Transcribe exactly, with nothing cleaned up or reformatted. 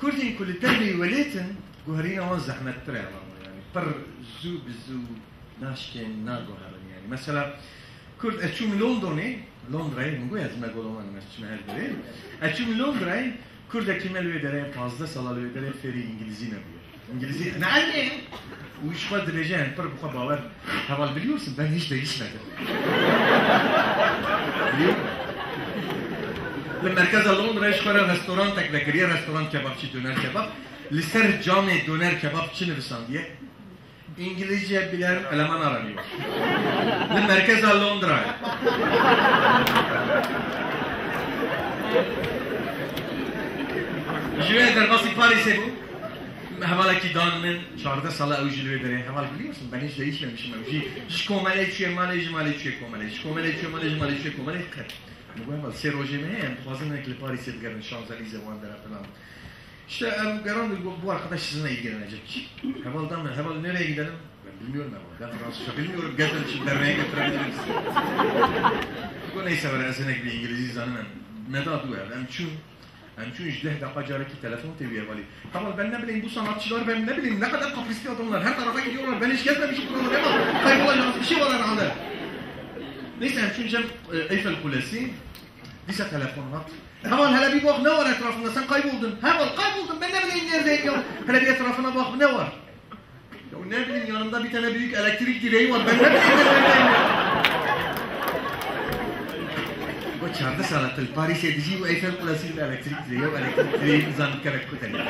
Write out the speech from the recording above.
Kurdên ku li derveyî welêt in, guherîna wan zehmettir e, hevalno, yanî pir zû bi zû naşkên, naguherin yanî. Mesela, Kurd, ez çûm Londonê, Londrayê, min got ez megaloman im, ez çime her derê. Ez çûm Londrayê, Kurdekî me li wê derê, pazdeh sala li wê derê fêrî îngilîzî nebûye. Îngilîzî, ne, ne. Û ji xwe dibêje, em pir bi xwe bawer, heval biliyorsun, ben hiç değişmedim. Biliyor musun? Li merkeza Londrayê ji xwe re restorantek vekiriye, restoran kebapçî, döner kebap. Li ser camê döner kebap çi nivîsandiye? İngilizce bilen eleman aranıyor. Li merkeza Londrayê. Ji wê derbasî Parîsê bû. Hevalekî dan min, çardeh sala ew jî li wê derê. Heval, biliyorsun, ben hiç değişmemişim. Ew jî ji komelê çûye malê, ji malê çûye komelê. Ji komelê çûye malê, ji malê çûye komelê, qet. Min got, heval, sê rojê me heye, em dixwazin hinek li Parîsê bigerin, Şanzelîze, wan dere filan. İşte em geran, bu, bu arkadaş sizinle ilgilenecek. Heval da mı? Heval, nereye gidelim? Ben bilmiyorum heval. Ben Fransızca bilmiyorum. Gel ben şimdi derneğe götürebilirim sizi. Bu neyse, ben sizinle bir İngilizce zanim. Em me da dû ev. Em çûn, em çûn ji deh deqa carekî telefon tê wî hevalî. Heval, ben ne bileyim, bu sanatçılar, ben ne bileyim ne kadar kaprisli adamlar. Her tarafa gidiyorlar. Ben hiç gezmemişim buraları ama kaybolacağız. Bir şey var herhalde. Neyse, em çûn cem, e, Eyfel Kulesi. Dîsa telefon hat. Heval, hele bir bak ne var etrafında, sen kayboldun. Heval, kayboldum, ben ne bileyim neredeyim ya. Hele bir etrafına bak, ne var? Ya ne bileyim, yanımda bir tane büyük elektrik direği var, ben ne bileyim neredeyim ya. Bu çardeh sala li Parîsê dijî û Eyfel Kulesi li elektrik direği, elektrik direği zanî kerek kutene.